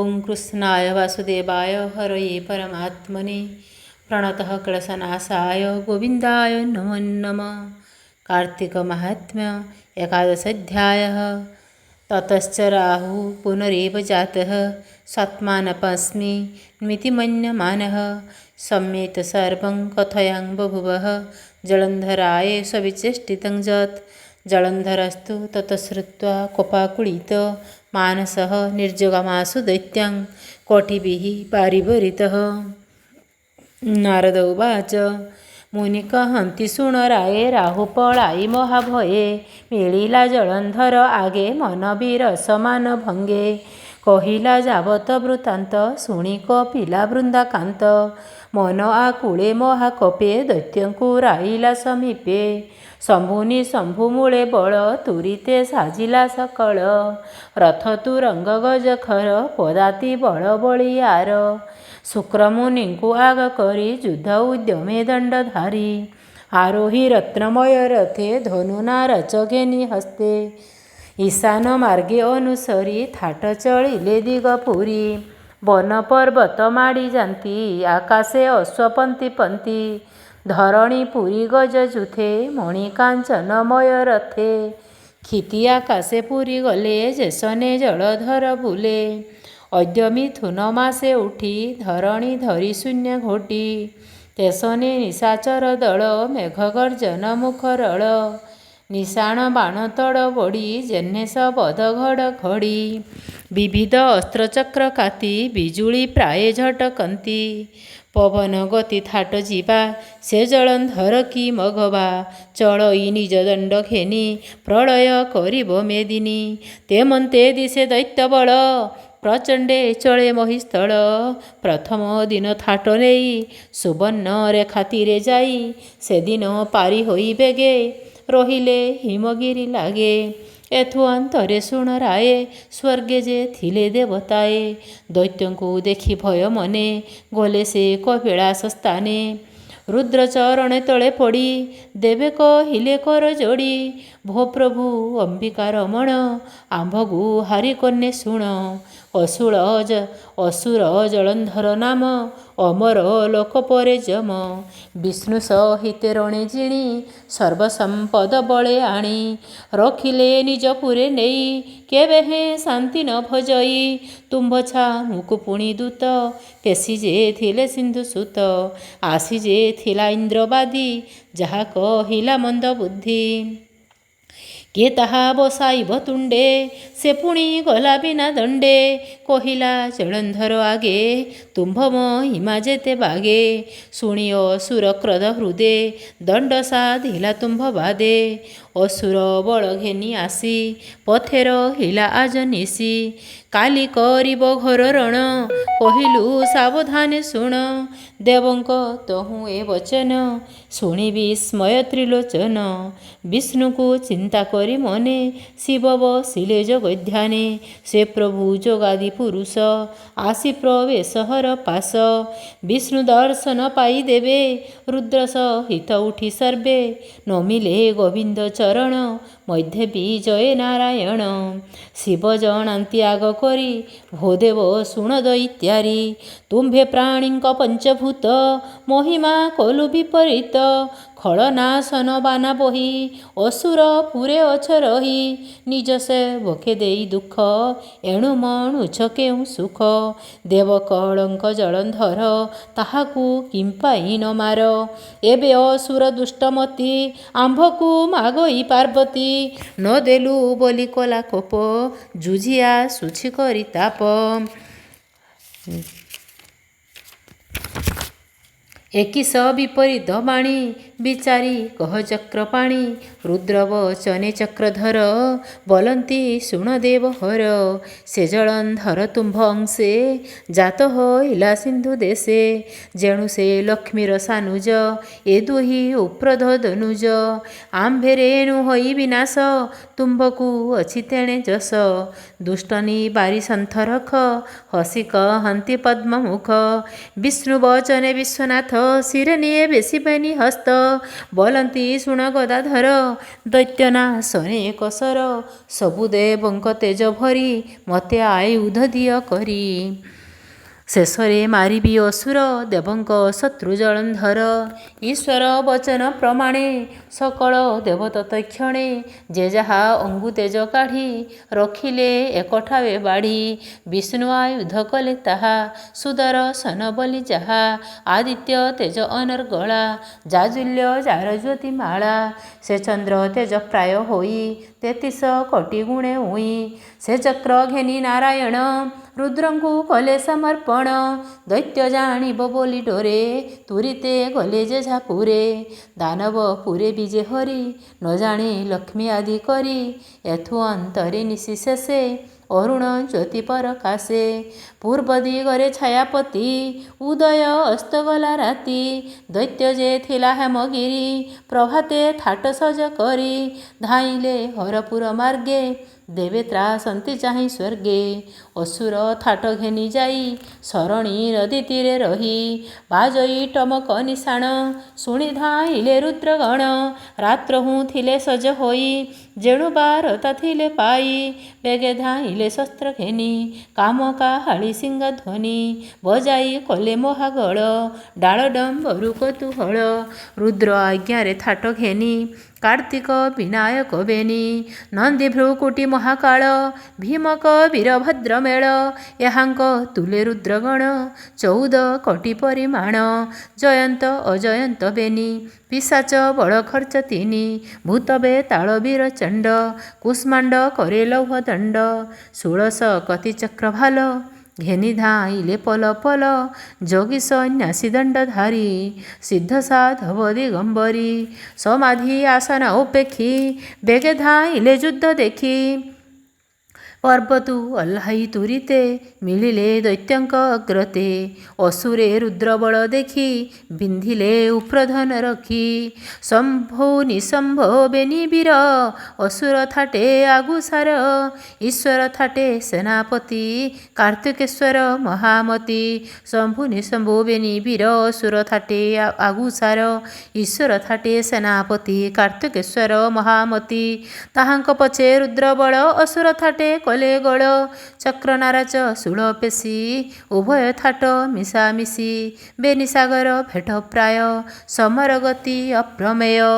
ଓଁ କୃଷ୍ଣାୟ ବାସୁଦେବାୟ ହରୟେ ପରମାତ୍ମନେ ପ୍ରଣତଃ କ୍ଳେଶନାଶାୟ ଗୋବିନ୍ଦାୟ ନମୋ ନମଃ। କାର୍ତ୍ତିକ ମାହାତ୍ମ୍ୟ ଏକାଦଶାଧ୍ୟାୟଃ। ତତଶ୍ଚ ରାହୁ ପୁନରେବ ଜାତଃ ସ୍ୱାତ୍ମାନପସ୍ମି ମିତିମନ୍ୟମାନः ସମ୍ୟେତ ସର୍ବଂ କଥୟାଂ ବଭୂବः ଜଳନ୍ଧରାୟ ସ୍ୱବିଚେଷ୍ଟିतं ଯତ୍। ଜଳନ୍ଧରସ୍ତୁ ତତଃ ଶ୍ରୁତ୍वा କୋପାକୁଳିତ ମାନସः ନିର୍ଜଗାମାସୁ ଦୈତ୍ୟଂ କୋଟିଭିः ପାରିବରିତः। ନାରଦ ଉବାଚ ମୁନି କହନ୍ତି ଶୁଣ ରାଏ, ରାହୁ ପଳାଇ ମହାଭୟେ ମିଳିଲା ଜଳନ୍ଧର ଆଗେ, ମନ ବିରସ ମାନ ଭଙ୍ଗେ। କହିଲା ଯାବତ ବୃତ୍ତାନ୍ତ ଶୁଣି କପିଲା ବୃନ୍ଦାକାନ୍ତ। ମନ ଆକୁଳେ ମହାକୋପେ ଦୈତ୍ୟଙ୍କୁ ରାଇଲା ସମୀପେ। ଶମ୍ଭୁନି ଶମ୍ଭୁ ମୂଳେ ବଳ ତୁରିତେ ସାଜିଲା ସକଳ। ରଥ ତୁରଙ୍ଗ ଗଜ ଖର ପଦାତି ବଳ ବଳିଆର। ଶୁକ୍ରମୁନିଙ୍କୁ ଆଗ କରି ଯୁଦ୍ଧ ଉଦ୍ୟମେ ଦଣ୍ଡଧାରୀ। ଆରୋହି ରତ୍ନମୟ ରଥେ ଧନୁ ନାରଚ ଘେନି ହସ୍ତେ। ଈଶାନ ମାର୍ଗେ ଅନୁସରି ଥାଟ ଚଳିଲେ ଦିଗପୁରୀ। ବନ ପର୍ବତ ମାଡ଼ି ଯାନ୍ତି ଆକାଶେ ଅଶ୍ୱ ପନ୍ତି ପନ୍ତି। ଧରଣୀ ପୁରୀ ଗଜ ଯୂଥେ ମଣି କାଞ୍ଚନମୟ ରଥେ। କ୍ଷିତି ଆକାଶେ ପୁରୀ ଗଲେ ଯେସନେ ଜଳଧର ବୁଲେ। ଅଦ୍ୟ ମିଥୁନ ମାସେ ଉଠି ଧରଣୀ ଧରି ଶୂନ୍ୟ ଘୋଟି। ତେସନେ ନିଶାଚର ଦଳ ମେଘ ଗର୍ଜନ ମୁଖରଳ। ନିଶାଣ ବାଣ ତଡ଼ ବଡ଼ି ଯେହ୍ନେ ଶବଦ ଘଡ଼ଘଡ଼ି। ବିବିଧ ଅସ୍ତ୍ରଚକ୍ର କାତି ବିଜୁଳି ପ୍ରାୟେ ଝଟକନ୍ତି। ପବନ ଗତି ଥାଟ ଯିବା ସେ ଜଳନ୍ଧର କି ମଘବା। ଚଳଇ ନିଜ ଦଣ୍ଡ ଘେନି ପ୍ରଳୟ କରିବ ମେଦିନୀ। ତେମନ୍ତେ ଦିଶେ ଦୈତ୍ୟବଳ ପ୍ରଚଣ୍ଡେ ଚଳେ ମହିସ୍ଥଳ। ପ୍ରଥମ ଦିନ ଥାଟ ନେଇ ସୁବର୍ଣ୍ଣ ରେଖା ତୀରେ ଯାଇ ସେଦିନ ପାରି ହୋଇ ବେଗେ ରହିଲେ ହିମଗିରି ଲାଗେ। ଏଥୁ ଅନ୍ତରେ ଶୁଣ ରାଏ ସ୍ୱର୍ଗେ ଯେ ଥିଲେ ଦେବତାଏ। ଦୈତ୍ୟଙ୍କୁ ଦେଖି ଭୟ ମନେ ଗଲେ ସେ କପିଳାସ ସ୍ଥାନେ। ରୁଦ୍ର ଚରଣେ ତଳେ ପଡ଼ି ଦେବେ କହିଲେ କର ଯୋଡ଼ି। ଭୋ ପ୍ରଭୁ ଅମ୍ବିକା ରମଣ ଆମ୍ଭକୁ ହାରି କନ୍ୟେ ଶୁଣ। ଅସୁର ଜଳନ୍ଧର ନାମ ଅମର ଲୋକ ପରେ ଯମ। ବିଷ୍ଣୁ ସହିତେ ରଣେ ଜିଣି ସର୍ବସମ୍ପଦ ବଳେ ଆଣି। ରଖିଲେ ନିଜ ପୁରେ ନେଇ କେବେ ହେଁ ଶାନ୍ତି ନ ଭଜଇ। ତୁମ୍ଭ ଛାମୁକୁ ପୁଣି ଦୂତ ପେଶି ଯେ ଥିଲେ ସିନ୍ଧୁସୁତ। ଆସି ଯେ ଥିଲା ଇନ୍ଦ୍ରବାଦୀ ଯାହା କହିଲା ମନ୍ଦ ବୁଦ୍ଧି। କିଏ ତାହା ବସାଇବ ତୁଣ୍ଡେ ସେ ପୁଣି ଗଲା ବିନା ଦଣ୍ଡେ। କହିଲା ଜଳନ୍ଧର ଆଗେ ତୁମ୍ଭ ମହିମା ଯେତେ ବାଗେ। ଶୁଣି ଅସୁର କ୍ରୋଧ ହୃଦେ ଦଣ୍ଡ ସାଧିଲା ତୁମ୍ଭ ବାଦେ। ଅସୁର ବଳ ଘେନି ଆସି ପଥେ ରହିଲା ଆଜ ନିଶି। କାଲି କରିବ ଘୋର ରଣ କହିଲୁ ସାବଧାନେ ଶୁଣ। ଦେବଙ୍କ ତହୁଁ ଏ ବଚନ ଶୁଣି ବିସ୍ମୟ ତ୍ରିଲୋଚନ। ବିଷ୍ଣୁଙ୍କୁ ଚିନ୍ତା କରି ମନେ ଶିବ ବସିଲେ ଯୋଗଧ୍ୟାନେ। ସେ ପ୍ରଭୁ ଯୋଗାଦି ପୁରୁଷ ଆସି ପ୍ରବେଶ ହର ପାଶ। ବିଷ୍ଣୁ ଦର୍ଶନ ପାଇ ଦେବେ ରୁଦ୍ର ସହିତ ଉଠି ସର୍ବେ। ନମିଲେ ଗୋବିନ୍ଦ ଚରଣ ମଧ୍ୟେ ବିଜୟ ନାରାୟଣ। ଶିବ ଜଣାନ୍ତି ଆଗ କରି ଭୋଦେବ ଶୁଣ ଦୈତ୍ୟାରି। ତୁମ୍ଭେ ପ୍ରାଣୀଙ୍କ ପଞ୍ଚଭୂତ ମହିମା କଲୁ ବିପରୀତ। ଖଳନାଶନ ବାନା ବହି ଅସୁର ପୁରେ ଅଛ ରହି। ନିଜ ସେବକେ ଦେଇ ଦୁଃଖ ଏଣୁ ମଣୁଛ କେଉଁ ସୁଖ। ଦେବ କଳଙ୍କ ଜଳନ୍ଧର ତାହାକୁ କିମ୍ପାଇ ନ ମାର। ଏବେ ଅସୁର ଦୁଷ୍ଟମତି ଆମ୍ଭକୁ ମାଗଇ ପାର୍ବତୀ। ନ ଦେଲୁ ବୋଲି କଲା କୋପ ଯୁଝି ଆସୁଛି କରି ତାପ। ଏକିସ ବିପରୀତ ବାଣୀ ବିଚାରି କହ ଚକ୍ରପାଣି। ରୁଦ୍ର ବଚନେ ଚକ୍ରଧର ବୋଲନ୍ତି ଶୁଣ ଦେବ ହର। ସେ ଜଳନ୍ଧର ତୁମ୍ଭ ଅଂଶେ ଜାତ ହୋଇଲା ସିନ୍ଧୁ ଦେଶେ। ଯେଣୁ ସେ ଲକ୍ଷ୍ମୀର ସାନୁଜ ଏ ଦୁହି ଉପ୍ରଧ ଦନୁଜ। ଆମ୍ଭେ ରେଣୁ ହୋଇ ବିନାଶ ତୁମ୍ଭକୁ ଅଛି ତେଣେ ଯଶ। ଦୁଷ୍ଟ ନିବାରି ସନ୍ଥ ରଖ ହସି କହନ୍ତି ପଦ୍ମମୁଖ। ବିଷ୍ଣୁ ବଚନେ ବିଶ୍ୱନାଥ ଶିରେ ନିଏ ବେଶୀ ବେନି ହସ୍ତ। ବୋଲନ୍ତି ଶୁଣ ଗଦାଧର, ଦୈତ୍ୟ ନାଶନେ କସର, ସବୁ ଦେବଙ୍କ ତେଜ ଭରି ମୋତେ ଆୟୁଧ ଦିଅ କରି। ଶେଷରେ ମାରିବି ଅସୁର, ଦେବଙ୍କ ଶତ୍ରୁ ଜଳନ୍ଧର। ଈଶ୍ୱର ବଚନ ପ୍ରମାଣେ ସକଳ ଦେବ ତତକ୍ଷଣେ ଯେ ଯାହା ଅଙ୍ଗୁ ତେଜ କାଢ଼ି ରଖିଲେ ଏକଠାବେ ବାଢ଼ି। ବିଷ୍ଣୁ ଆୟୁଧ କଲେ ତାହା ସୁଦର୍ଶନ ବୋଲି ଯାହା, ଆଦିତ୍ୟ ତେଜ ଅନର୍ଗଳା, ଜାଜୁଲ୍ୟ ଯାର ଜ୍ୟୋତିମାଳା। ସେ ଚନ୍ଦ୍ର ତେଜ ପ୍ରାୟ ହୋଇ 33 କୋଟି ଗୁଣେ ଉଇଁ। ସେ ଚକ୍ର ଘେନି ନାରାୟଣ ରୁଦ୍ରଙ୍କୁ କଲେ ସମର୍ପଣ। ଦୈତ୍ୟ ଜାଣିବ ବୋଲି ଡୋରେ ତୁରିତେ ଗଲେ ଯେଝାପୁରେ। ଦାନବ ପୁରେ ବିଜେ ହରି ନ ଜାଣେ ଲକ୍ଷ୍ମୀ ଆଦି କରି। ଏଥୁ ଅନ୍ତରେ ନିଶି ଶେଷେ ଅରୁଣ ଜ୍ୟୋତି ପରକାଶେ। ପୂର୍ବ ଦିଗରେ ଛାୟାପତି ଉଦୟ ଅସ୍ତ ଗଲା ରାତି। ଦୈତ୍ୟ ଯେ ଥିଲା ହେମଗିରି ପ୍ରଭାତେ ଥାଟ ସଜ କରି ଧାଇଁଲେ ହରପୁର ମାର୍ଗେ, ଦେବେ ତ୍ରାସନ୍ତି ଚାହିଁ ସ୍ୱର୍ଗେ। ଅସୁର ଥାଟ ଘେନି ଯାଇ ସରଣୀ ନଦୀ ତୀରେ ରହି ବାଜଇ ଟମକ ନିଶାଣ ଶୁଣି ଧାଇଁଲେ ରୁଦ୍ରଗଣ। ରାତ୍ରହୁଁ ଥିଲେ ସଜ ହୋଇ ଯେଣୁ ବାରତା ଥିଲେ ପାଇ, ବେଗେ ଧାଇଁଲେ ଶସ୍ତ୍ର ଘେନି କାମ କାହାଳି ସିଂହ ଧ୍ୱନି ବଜାଇ କଲେ ମହାଗଳ, ଡାଳ ଡମ୍ବରୁ କତୁହଳ। ରୁଦ୍ର ଆଜ୍ଞାରେ ଥାଟ ଘେନି କାର୍ତ୍ତିକ ବିନାୟକ ବେନି, ନନ୍ଦୀ ଭ୍ରୂକୁଟି ମହାକାଳ ଭୀମକ ବୀରଭଦ୍ର ମେଳ। ଏହାଙ୍କ ତୁଲେ ରୁଦ୍ରଗଣ 14 କୋଟି ପରିମାଣ, ଜୟନ୍ତ ଅଜୟନ୍ତ ବେନି ପିଶାଚ ବଳ ଖର୍ଚ୍ଚ ତିନି, ଭୂତ ବେତାଳ ବୀର ଚଣ୍ଡ କୁଷ୍ମାଣ୍ଡ କରେ ଲୌହ ଦଣ୍ଡ। ଷୋଳଶ କତି ଚକ୍ରଭାଲ ଘେନି ଧାଇଁଲେ ପଲ ପଲ, ଯୋଗୀ ସନ୍ନ୍ୟାସୀ ଦଣ୍ଡଧାରୀ ସିଦ୍ଧ ସାଧବ ଦିଗମ୍ବରୀ। ସମାଧି ଆସନ ଉପେକ୍ଷି ବେଗେ ଧାଇଁଲେ ଯୁଦ୍ଧ ଦେଖି, ପର୍ବତୁ ଓହ୍ଲାଇ ତୁରିତେ ମିଳିଲେ ଦୈତ୍ୟଙ୍କ ଅଗ୍ରତେ। ଅସୁରେ ରୁଦ୍ରବଳ ଦେଖି ବିନ୍ଧିଲେ ଉପ୍ରଧନ ରଖି, ଶମ୍ଭୁ ନିଶମ୍ଭ ବେନି ବୀର ଅସୁର ଥାଟେ ଆଗୁସାର। ଈଶ୍ୱର ଥାଟେ ସେନାପତି କାର୍ତ୍ତିକେଶ୍ୱର ମହାମତି, ଶମ୍ଭୁ ନିଶମ୍ଭୁ ବେନି ବୀର ଅସୁର ଥାଟେ ଆଗୁସାର। ଈଶ୍ୱର ଥାଟେ ସେନାପତି କାର୍ତ୍ତିକେଶ୍ୱର ମହାମତି, ତାହାଙ୍କ ପଛେ ରୁଦ୍ରବଳ ଅସୁର ଥାଟେ କଲେ ଗୋଳ। ଚକ୍ର ନାରଚ ଶୂଳ ପେଶି ଉଭୟ ଥାଟ ମିଶାମିଶି, ବେନି ସାଗର ଭେଟ ପ୍ରାୟ ସମର ଗତି ଅପ୍ରମେୟ।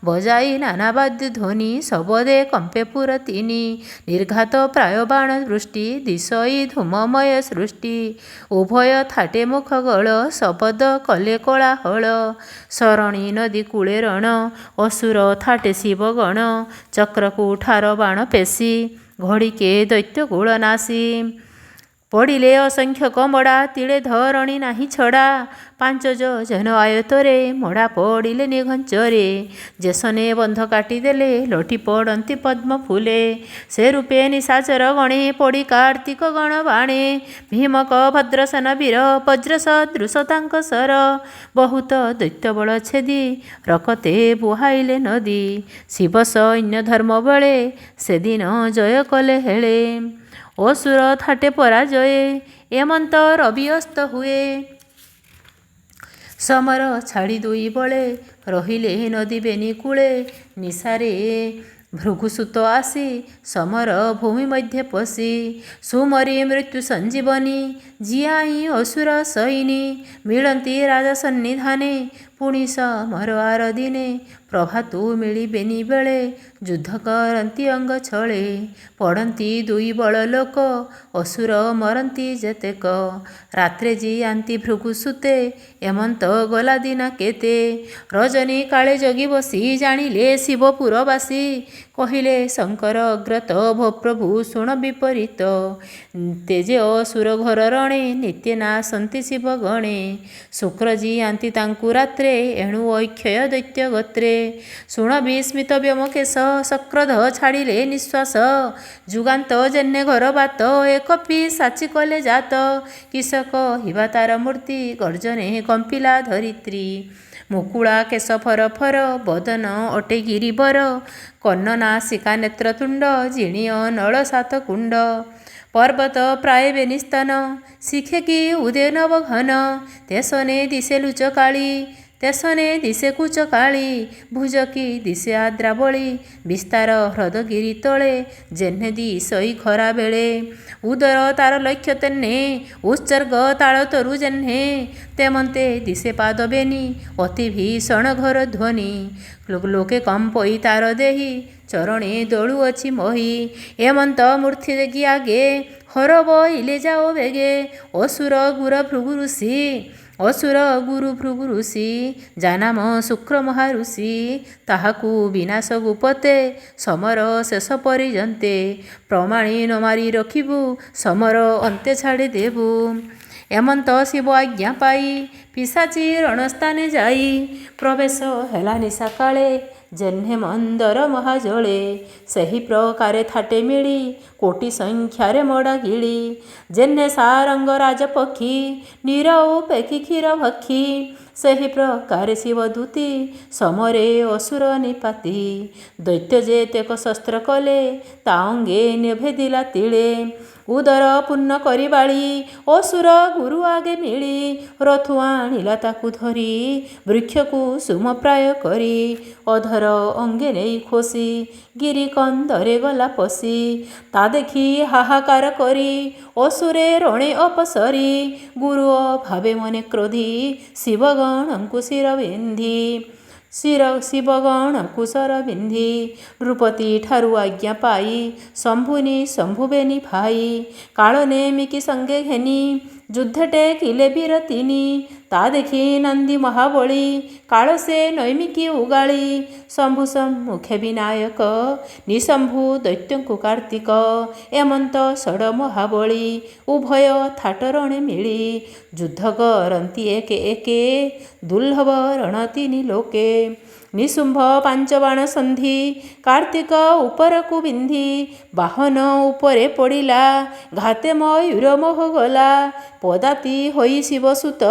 ବଜାଇ ନାନା ବାଦ୍ୟ ଧ୍ୱନି ଶବଦେ କମ୍ପେ ପୁର ତିନି, ନିର୍ଘାତ ପ୍ରାୟ ବାଣ ବୃଷ୍ଟି ଦିଶଇ ଧୂମମୟ ସୃଷ୍ଟି। ଉଭୟ ଥାଟେ ମୁଖ ଗୋଳ ଶବଦ କଲେ କୋଳାହଳ, ସରଣୀ ନଦୀ କୂଳେ ରଣ ଅସୁର ଥାଟେ ଶିବଗଣ। ଚକ୍ରକୁ ଠାର ବାଣ ପେଶି ଘଡ଼ିକେ ଦୈତ୍ୟ କୁଳ ନାଶି। ପଡ଼ିଲେ ଅସଂଖ୍ୟକ ମଡ଼ା ତିଳେ ଧରଣୀ ନାହିଁ ଛଡ଼ା, 5 ଯୋଜନ ଆୟତରେ ମଡ଼ା ପଡ଼ିଲେ ନିଘଞ୍ଚରେ। ଯେସନେ ବନ୍ଧ କାଟିଦେଲେ ଲୋଟି ପଡ଼ନ୍ତି ପଦ୍ମ ଫୁଲେ, ସେ ରୂପେ ନିଶାଚର ଗଣେ ପଡ଼ି କାର୍ତ୍ତିକ ଗଣ ବାଣେ। ଭୀମକ ଭଦ୍ରସେନ ବୀର ବଜ୍ର ସଦୃଶ ତାଙ୍କ ଶର, ବହୁତ ଦୈତ୍ୟବଳ ଛେଦି ରକତେ ବୁହାଇଲେ ନଦୀ। ଶିବ ସୈନ୍ୟ ଧର୍ମ ବଳେ ସେଦିନ ଜୟ କଲେ ହେଳେ, ଅସୁର ଥାଟେ ପରାଜୟେ ଏମନ୍ତ ରବି ଅସ୍ତ ହୁଏ। ସମର ଛାଡ଼ି ଦୁଇ ବଳେ ରହିଲେ ନଦୀ ବେନି କୂଳେ, ନିଶାରେ ଭୃଗୁସୁତ ଆସି ସମର ଭୂମି ମଧ୍ୟେ ପଶି। ସୁମରି ମୃତ୍ୟୁ ସଞ୍ଜୀବନୀ ଜିଆଇ ଅସୁର ସୈନି, ମିଳନ୍ତି ରାଜା ସନ୍ନିଧାନେ ପୁଣି ସମର ଆର ଦିନେ। ପ୍ରଭାତୁ ମିଳିବେନି ବେଳେ ଯୁଦ୍ଧ କରନ୍ତି ଅଙ୍ଗ ଛଳେ, ପଡ଼ନ୍ତି ଦୁଇ ବଳ ଲୋକ ଅସୁର ମରନ୍ତି ଯେତେକ। ରାତ୍ରେ ଜିଆନ୍ତି ଭୃଗୁସୁତେ ଏମନ୍ତ ଗଲା ଦିନା କେତେ, ରଜନୀ କାଳେ ଜଗି ବସି ଜାଣିଲେ ଶିବପୁରବାସୀ। କହିଲେ ଶଙ୍କର ଅଗ୍ରତ ଭୋ ପ୍ରଭୁ ଶୁଣ ବିପରୀତ, ତେଜେ ଅସୁର ଘୋର ରଣେ ନିତ୍ୟ ନାଶନ୍ତି ଶିବଗଣେ। ଶୁକ୍ର ଜିଆନ୍ତି ତାଙ୍କୁ ରାତ୍ରେ ଏଣୁ ଅକ୍ଷୟ ଦୈତ୍ୟ ଗୋତ୍ରେ। ଶୁଣ ବିସ୍ମିତ ବ୍ୟୋମକେଶ ସକ୍ରୋଧ ଛାଡ଼ିଲେ ନିଶ୍ୱାସ, ଯୁଗାନ୍ତ ଯେନେ ଘୋର ବାତ ଏକ ପିଶାଚୀ କଲେ ଜାତ। କିସ କହିବା ତାର ମୂର୍ତ୍ତି ଗର୍ଜନେ କମ୍ପିଲା ଧରିତ୍ରୀ। ମୁକୁଳା କେଶ ଫର ଫର ବଦନ ଅଟେ ଗିରିବର, କର୍ଣ୍ଣ ନାସିକା ନେତ୍ରତୁଣ୍ଡ ଜିଣିଅ ନଳ ସାତ କୁଣ୍ଡ। ପର୍ବତ ପ୍ରାୟ ବେନିସ୍ତନ, ଶିଖେ କି ଉଦେ ନବ ଘନ। ତେସନେ ଦିଶେ ଲୁଚ କାଳି, ତେସନେ ଦିଶେ କୁଚ କାଳି, ଭୁଜ କି ଦିଶେ ଆଦ୍ରାବଳୀ। ବିସ୍ତାର ହ୍ରଦଗିରି ତଳେ ଯେହ୍ନେ ଦିଶଇ ଖରା ବେଳେ। ଉଦର ତାର ଲକ୍ଷ୍ୟ ତେହ୍ନେ, ଉତ୍ସର୍ଗ ତାଳ ତରୁ ଯେହ୍ନେ। ତେମନ୍ତେ ଦିଶେ ପାଦ ବେନି, ଅତି ଭୀଷଣ ଘୋର ଧ୍ୱନି। ଲୋକେ କମ୍ପଇ ତାର ଦେହି, ଚରଣେ ଦୋଳୁଅଛି ମହି। ଏମନ୍ତ ମୂର୍ତ୍ତି ଦେଖି ଆଗେ ହର ବଇଲେ ଯାଅ ବେଗେ। ଅସୁର ଗୁର ଭୃଗୁ ଋଷି, ଅସୁର ଗୁରୁ ଭୃଗୁ ଋଷି, ଜାନାମ ଶୁକ୍ର ମହାଋଷି। ତାହାକୁ ବିନାଶ ଗୁପତେ, ସମର ଶେଷ ପରିଯନ୍ତେ। ପ୍ରମାଣି ନ ମାରି ରଖିବୁ, ସମର ଅନ୍ତେ ଛାଡ଼ି ଦେବୁ। ଏମନ୍ତ ଶିବ ଆଜ୍ଞା ପାଇ ପିଶାଚୀ ରଣସ୍ଥାନେ ଯାଇ। ପ୍ରବେଶ ହେଲା ନିଶା କାଳେ, ଯେହ୍ନେ ମନ୍ଦର ମହାଜଳେ। ସେହି ପ୍ରକାରେ ଥାଟେ ମିଳି କୋଟି ସଂଖ୍ୟାରେ ମଡ଼ା ଗିଳି। ଯେହ୍ନେ ସାରଙ୍ଗ ରାଜପକ୍ଷୀ, ନୀର ଉପେକ୍ଷୀ କ୍ଷୀର ଭକ୍ଷୀ। ସେହି ପ୍ରକାରେ ଶିବଦୂତୀ ସମରେ ଅସୁର ନିପାତି। ଦୈତ୍ୟ ଯେତେକ ଶସ୍ତ୍ର କଲେ, ତା ଅଙ୍ଗେ ନିଭେଦିଲା ତିଳେ। ଉଦର ପୂର୍ଣ୍ଣ କରି ବାଳି ଅସୁର ଗୁରୁ ଆଗେ ମିଳି। ରଥୁ ଆଣିଲା ତାକୁ ଧରି, ବୃକ୍ଷକୁ ସୁମ ପ୍ରାୟ କରି। ଅଧର ଅଙ୍ଗେ ନେଇ ଖୋସି ଗିରି କନ୍ଦରେ ଗଲା ପଶି। ତା ଦେଖି ହାହାକାର କରି ଅସୁରେ ରଣେ ଅପସରି। ଗୁରୁ ଅଭାବେ ମନେ କ୍ରୋଧି ଶିବଗଣଙ୍କୁ ଶିର ବିନ୍ଧି, ଶିର ଶିବଗଣକୁ ଶର ବିନ୍ଧି। ନୃପତି ଠାରୁ ଆଜ୍ଞା ପାଇ ଶମ୍ଭୁନି ଶମ୍ଭୁ ବେନି ଭାଇ। କାଳ ନେମିକି ସଙ୍ଗେ ଘେନି ଯୁଦ୍ଧେ ଟେକିଲେ ବୀର ତିନି। ତା ଦେଖି ନନ୍ଦୀ ମହାବଳୀ, କାଳ ସେ ନୈମିକି ଉଗାଳି। ଶମ୍ଭୁ ସମ୍ମୁଖେ ବିନାୟକ, ନିଶମ୍ଭୁ ଦୈତ୍ୟଙ୍କୁ କାର୍ତ୍ତିକ। ଏମନ୍ତ ଷଡ଼ ମହାବଳୀ ଉଭୟ ଥାଟ ରଣେ ମିଳି। ଯୁଦ୍ଧ କରନ୍ତି ଏକେ ଏକେ, ଦୁର୍ଲଭ ରଣ ତିନି ଲୋକେ। ନିଶୁମ୍ଭ ପାଞ୍ଚ ବାଣ ସନ୍ଧି କାର୍ତ୍ତିକ ଉପରକୁ ବିନ୍ଧି। ବାହନ ଉପରେ ପଡ଼ିଲା ଘାତେ ମୟୂର ମୋହ ଗଲା। ପଦାତି ହୋଇ ଶିବସୁତ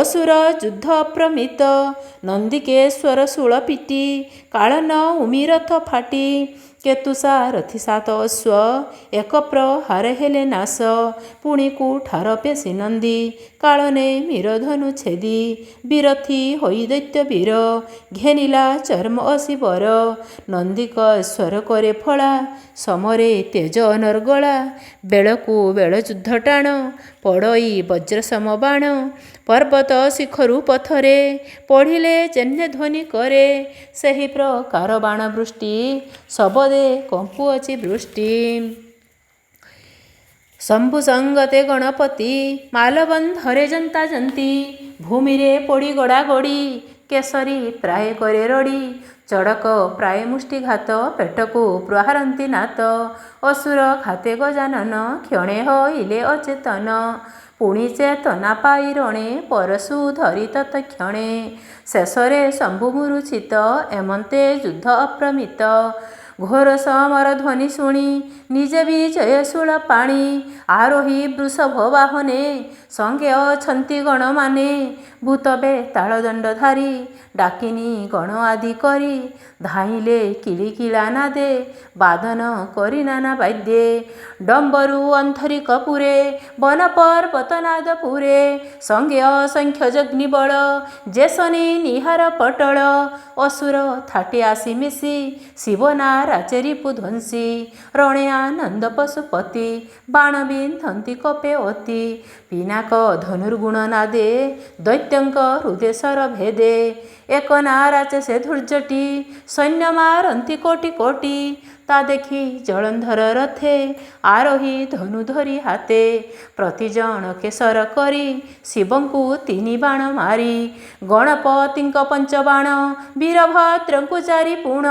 ଅସୁର ଯୁଦ୍ଧ ଅପ୍ରମିତ। ନନ୍ଦିକେଶ୍ୱର ଶୂଳ ପିଟି କାଳ ନ ଉମି ରଥ ଫାଟି। କେତୁ ସାରଥି ସାତ ଅଶ୍ୱ ଏକ ପ୍ରହାର ହେଲେ ନାଶ। ପୁଣି କୁଠାର ପେଶି ନନ୍ଦୀ କାଳ ନେମିର ଧନୁ ଛେଦି। ବିରଥି ହୋଇ ଦୈତ୍ୟ ବୀର ଘେନିଲା ଚର୍ମ ଅଶିବର। ନନ୍ଦିକେଶ୍ୱର କରେ ଫଳା ସମରେ ତେଜ ଅନର୍ଗଳା। ବେଳକୁ ବେଳ ଯୁଦ୍ଧ ଟାଣ ପଡ଼ଇ ବଜ୍ର ସମ ବାଣ। ପର୍ବତ ଶିଖରୁ ପଥରେ ପଢ଼ିଲେ ଯେହ୍ନେ ଧ୍ୱନି କରେ। ସେହି ପ୍ରକାର ବାଣ ବୃଷ୍ଟି ଶବଦେ କମ୍ପୁଅଛି ବୃଷ୍ଟି। ଶମ୍ଭୁ ସଙ୍ଗତେ ଗଣପତି ମାଲବନ୍ଧରେ ଯନ୍ତା ଯନ୍ତି। ଭୂମିରେ ପଡ଼ି ଗଡ଼ାଗଡ଼ି କେଶରୀ ପ୍ରାୟ କରେ ରଡ଼ି। ଚଡ଼କ ପ୍ରାୟ ମୁଷ୍ଟିଘାତ ପେଟକୁ ପ୍ରହାରନ୍ତି ନାତ। ଅସୁର ଘାତେ ଗଜାନନ କ୍ଷଣେ ହୋଇଲେ ଅଚେତନ। ପୁଣି ଚେତନା ପାଇ ରଣେ ପରଶୁ ଧରି ତତକ୍ଷଣେ। ଶେଷରେ ଶମ୍ଭୁ ମୂର୍ଚ୍ଛିତ ଏମନ୍ତେ ଯୁଦ୍ଧ ଅପ୍ରମିତ। ଘୋର ସମର ଧ୍ୱନି ଶୁଣି ନିଜେ ବିଜୟ ଶୂଳ ପାଣି। ଆରୋହୀ ବୃଷଭ ବାହନେ ସଙ୍ଗେ ଅଛନ୍ତି ଗଣମାନେ। ଭୂତ ବେତାଳ ଦଣ୍ଡଧାରୀ ଡାକିନୀ ଗଣ ଆଦି କରି। ଧାଇଁଲେ କିଳିକିଳା ନାଦେ ବାଦନ କରି ନାନା ବାଦ୍ୟେ। ଡମ୍ବରୁ ଅନ୍ଥରିକ ପୁରେ ବନ ପର୍ବତ ନାଦ ପୁରେ। ସଙ୍ଗେ ଅସଂଖ୍ୟ ଯଗ୍ନିବଳ ଯେସନି ନିହାର ପଟଳ। ଅସୁର ଥାଟେ ଆସି ମିଶି ଶିବ ନାରାଚେ ରିପୁ ଧ୍ୱଂସୀ। ରଣେ ଆନନ୍ଦ ପଶୁପତି ବାଣ ବିନ୍ଧନ୍ତି କପେ ଅତି। ପିନାକ ଧନୁର୍ଗୁଣ ନାଦେ ଦୈତ୍ୟଙ୍କ ହୃଦୟ ଶର ଭେଦେ। ଏକ ନାରାଚେ ସେ ଧୂର୍ଜଟି ସୈନ୍ୟ ମାରନ୍ତି କୋଟି କୋଟି। ତା ଦେଖି ଜଳନ୍ଧର ରଥେ ଆରୋହୀ ଧନୁ ଧରି ହାତେ। ପ୍ରତି ଜଣକେ ଶର କରି ଶିବଙ୍କୁ ତିନି ବାଣ ମାରି। ଗଣପତିଙ୍କ ପଞ୍ଚବାଣ ବୀରଭଦ୍ରଙ୍କୁ ଚାରି ପୁଣ।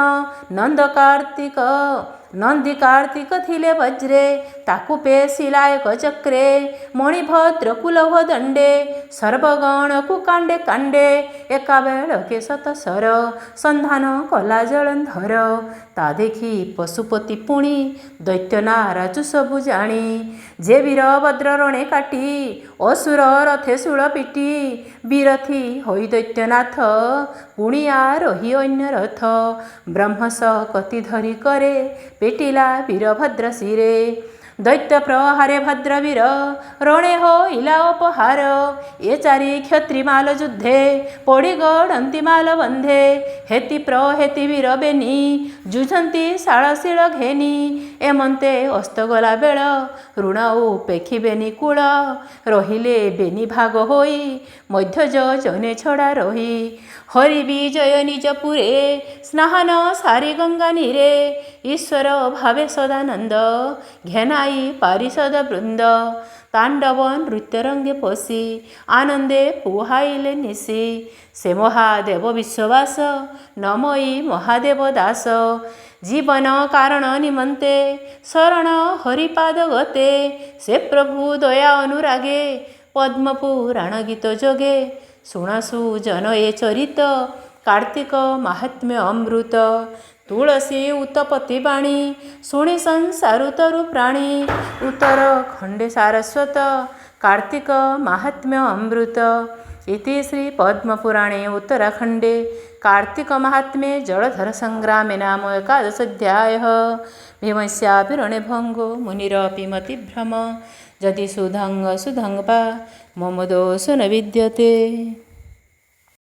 ନନ୍ଦ କାର୍ତ୍ତିକ ନନ୍ଦୀ କାର୍ତ୍ତିକ ଥିଲେ ବଜ୍ରେ, ତାକୁ ପେଶିଲା ଏକ ଚକ୍ରେ। ମଣିଭଦ୍ରକୁ ଲୌହ ଦଣ୍ଡେ ସର୍ବଗଣକୁ କାଣ୍ଡେ କାଣ୍ଡେ। ଏକା ବେଳକେ ଶତଶର ସନ୍ଧାନ କଲା ଜଳନ୍ଧର। ତା ଦେଖି ପଶୁପତି ପୁଣି ଦୈତ୍ୟ ନାରାଜୁ ସବୁ ଜାଣି। ଯେ ବୀରଭଦ୍ର ରଣେ କାଟି ଅସୁର ରଥେ ଶୂଳ ପିଟି। ବିରଥି ହୋଇ ଦୈତ୍ୟନାଥ ପୁଣି ଆରୋହି ଅନ୍ୟ ରଥ। ବ୍ରହ୍ମ ଶକତି ଧରି କରେ ପିଟିଲା ବୀରଭଦ୍ର ଶିରେ। ଦୈତ୍ୟ ପ୍ରହାରେ ଭଦ୍ରବୀର ରଣେ ହୋଇଲା ଅପହାର। ଏ ଚାରି କ୍ଷତ୍ରି ମାଲ ଯୁଦ୍ଧେ ପଡ଼ି ଗଡ଼ନ୍ତି ମାଲ ବନ୍ଧେ। ହେତି ପ୍ରହେତି ବୀର ବେନି ଯୁଝନ୍ତି ଶାଳଶୀଳ ଘେନି। ଏମନ୍ତେ ଅସ୍ତ ଗଲା ବେଳ ଋଣ ଉପେକ୍ଷିବେନି କୂଳ। ରହିଲେ ବେନି ଭାଗ ହୋଇ ମଧ୍ୟ ଜନେ ଛଡ଼ା ରହି। ହରି ବିଜୟ ନିଜ ପୁରେ ସ୍ନାନ ସାରି ଗଙ୍ଗା ନୀରେ। ଈଶ୍ୱର ଭାବେ ସଦାନନ୍ଦ ଘେନାଇ ପାରିଷଦ ବୃନ୍ଦ। ତାଣ୍ଡବ ନୃତ୍ୟ ରଙ୍ଗେ ପଶି ଆନନ୍ଦେ ପୁହାଇଲେ ନିଶି। ସେ ମହାଦେବ ବିଶ୍ୱବାସ ନମଇ ମହାଦେବ ଦାସ। ଜୀବନ କାରଣ ନିମନ୍ତେ ଶରଣ ହରିପାଦ ଗତେ। ସେ ପ୍ରଭୁ ଦୟା ଅନୁରାଗେ ପଦ୍ମପୁରାଣ ଗୀତ ଯୋଗେ। ଶୁଣ ସୁଜନ ଏ ଚରିତ କାର୍ତ୍ତିକ ମାହାତ୍ମ୍ୟ ଅମୃତ। ତୁଳସୀ ଉତପତି ବାଣୀ ଶୁଣି ସଂସାରୁ ତରୁ ପ୍ରାଣୀ। ଉତ୍ତର ଖଣ୍ଡେ ସାରସ୍ୱତ କାର୍ତ୍ତିକ ମାହାତ୍ମ୍ୟ ଅମୃତ। ଇତି ଶ୍ରୀ ପଦ୍ମପୁରାଣେ ଉତ୍ତରାଖଣ୍ଡେ କାର୍ତ୍ତିକ ମାହାତ୍ମ୍ୟେ ଜଳଧର ସଂଗ୍ରାମେ ନାମ ଏକାଦଶୋऽଧ୍ୟାୟः। ଭୀମସ୍ୟାପି ରଣେ ଭଙ୍ଗो ମୁନିରପି ମତିଭ୍ରମ। ଯଦି ସୁଧଙ୍ଗ ସୁଧଙ୍ଗ ବା ମମ ଦୋଷ ନ ବିଦ୍ୟତେ।